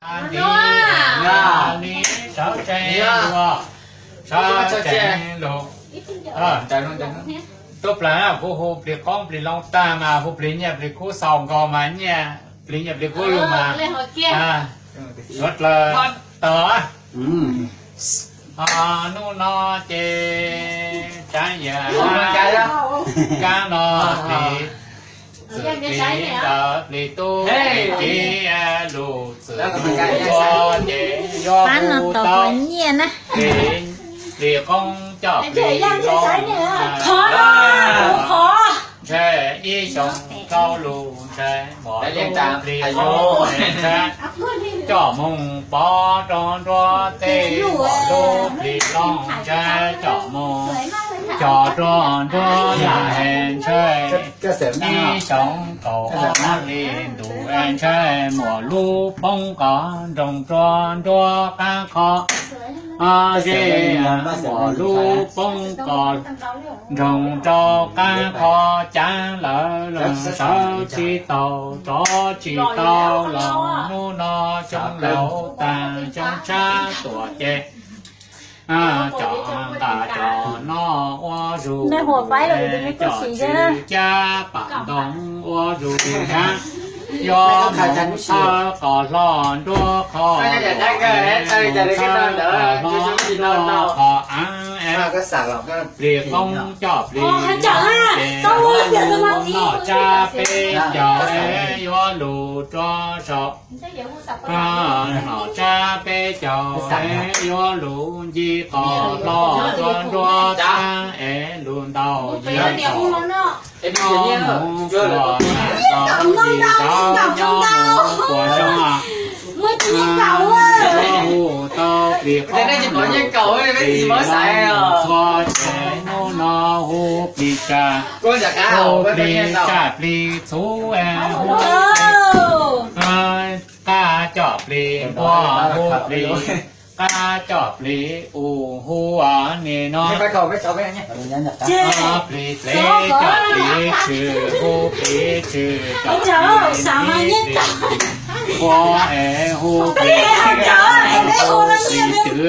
Sawv tsees lug, sawv tsees lug. Tub plag, kuv hu plig qoob plig loo tag mas hu plig nyiaj plig kub xaus nkaus mas nyiaj plig nyiaj plig kub lug mas suav dlawg tog. Hnub no ces tsav yam kaab no plig txwm plig ntawd plig tub plig kiv lug txwm ua ces yuav hu tau plig, plig qoob coj plig loo ntshai ib xyoos rau lug ntshai muam lub plig qoob ntshai coj moog pov rau nruab teb muam lub plig loo ntshai coj moog cog rau nruab yaj es ntshai ib xyoos kaum ob hli ntuj es ntshai muam lub poob qos nroog rau nruab qaab qhov ze muam lub poob qos nroog rau qaab qhov cav lawm los sawv tsis tau rov tsis tau los hnub no xyoo laus tag xyoo tshab tuaj ces cov nqaj cov no ua zug, cov tswv cab pam ntoo ua zug ntag. Yuav mus thawb qos hlo nruab qhov, thawb qos hlo nruab qhov av es plig qoob coj plig loo ces noj tsab peb caug es yuav lug rua saum, noj tsab peb caug es yuav lug nce qos hlo rua nruab txhab es lug ntaus yig saum, noj mus puas xyoo, noj mus puas xyoo, yuav hu tau plig qoob lug plig loo txhua ces hnub no hu plig tsaj, hu plig tsaj plig txhuv es hu qab coj plig npua, hu plig qab coj plig u, hu nim no plig dlev coj plig tshwm, hu plig tshwm coj plig npua es hu plig, hu plig twv,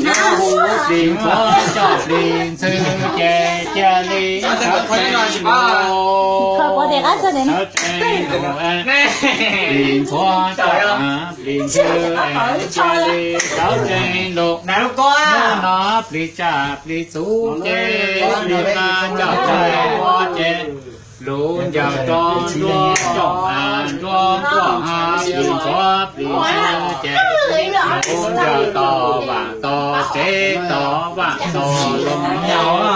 yuav hu plig ntxhuav coj plig ntxhw ces cia li sawv tsees lug, sawv tsees lug, plig ntxhuav coj plig ntxhw es cia li sawv tsees lug. Hnub no plig tsaj plig txhuv ces plig qab coj plig npua ces lug ncaws rua nruab tsooj ha nruab tuaj ha plig ntxhuav plig ntxhw ces lug ncaws tog vaam tog tsev tog vaam tog lug ces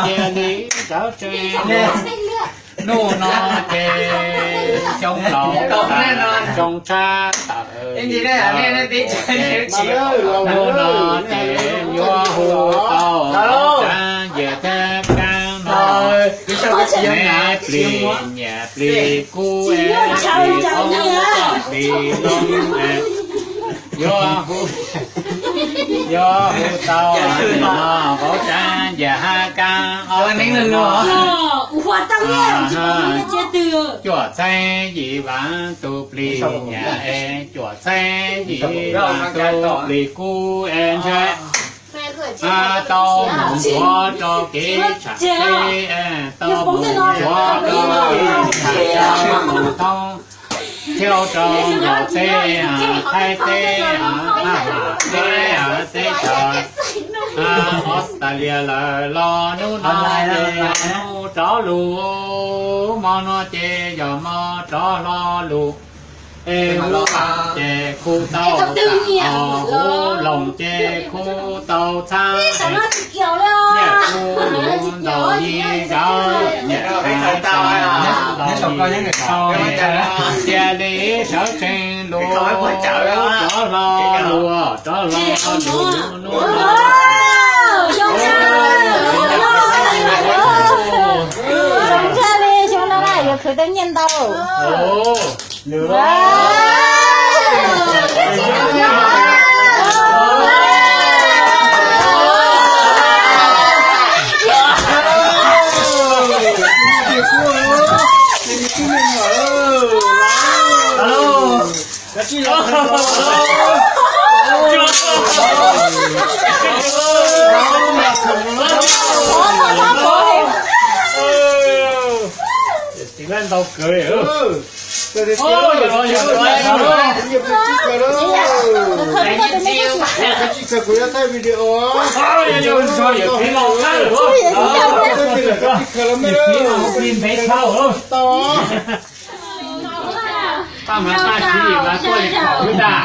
cia li sawv tsees lug. Hnub no ces xyoo laus tag xyoo tshab tawm, hnub no ces yuav hu tau tsav yawg thab kaab no, plig nyiaj plig kub es plig qoob coj plig loo es yuav hu, yuav hu tau no vauv tsav yawg hab kaab ob tug no, cuaj txheeb yim vaam tug plig nyiaj es cuaj txheeb yim vaam tug plig kub es ntshai tau mus ntxuav rau kev tsham teb, tau mus ntxuav rau kev tsham teb mus thoob, thiab rau nkaus teb Thaib teb, Thaib teb, teb chaws Australia lawm los hnub no ces hnub rov lug, mo no ces yog mo rov hlo lug. Es huv ces khuv tau tag, huv loog ces khuv tau txhab, nyiaj khuv lug ntaus yig zauv, nyiaj khuv tau ntaus yig zauv, cia li sawv tsees lug, rov hlo lug, rov hlo lug. Yuav khwv tau nyiaj ntau. Tiv lab ntau kawg li. Kuv yuav thaij video. Paj mas tag kis mas tuaj li kaum xwb tas.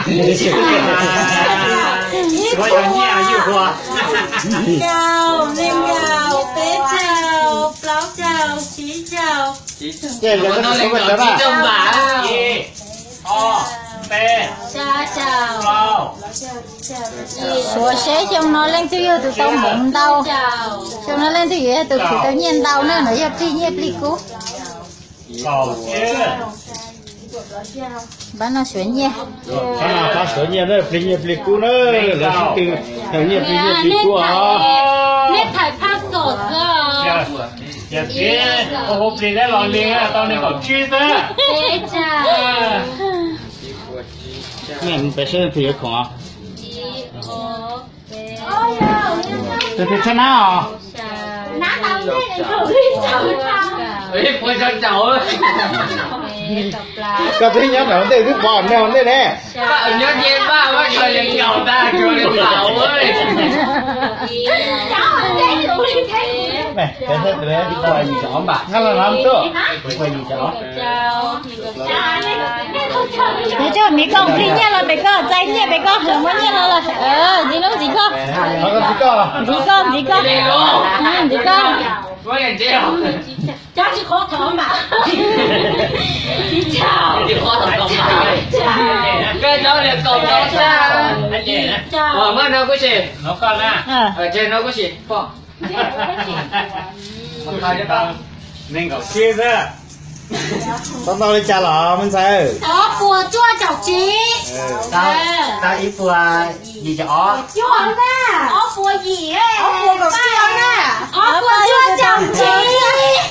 Ib puas, rau caug, nees nkaum, peb caug, plaub caug, tsib caug. Suav seb xyoo no leej twg yog tus tau hmoov ntau, xyoo no leej twg yuav yog tus khwv tau nyiaj ntau na, no yog plig nyiaj plig kub. Pab no suav nyiaj. Pab no pab suav nyiaj na, plig nyiaj plig kub na, lawv sib tw nyiaj plig nyiaj plig kub os. Nej thaiv phaj kom os. Yog txiv hu plig thiab los li tau nees nkaum tsib xwb. Peb caug. Peb seb leej twg yuav khoom os. Tus twg tshaib nab os? Koj twb nyob nram ntej twb pom nws ua ntej ne. Nyob nce vaj ua tsuas yog nyaum tag tsuas li pam ua. Nqaj los no tuaj. Peb coj miv koj plig nyiaj los pem koj, txais nyiaj pem koj, los muab nyiaj no los. Ntxiv lub ntxiv koj. Ntxiv koj, ntxiv koj. Ntxiv koj. Nees nkaum tsib xwb. Tau ntau li cas los me ntxhais? Ob puas cuaj caum tsib. Tau ib puas yim caum ob. Cuaj na. Ob puas yim. Ob puas cuaj caum tsib.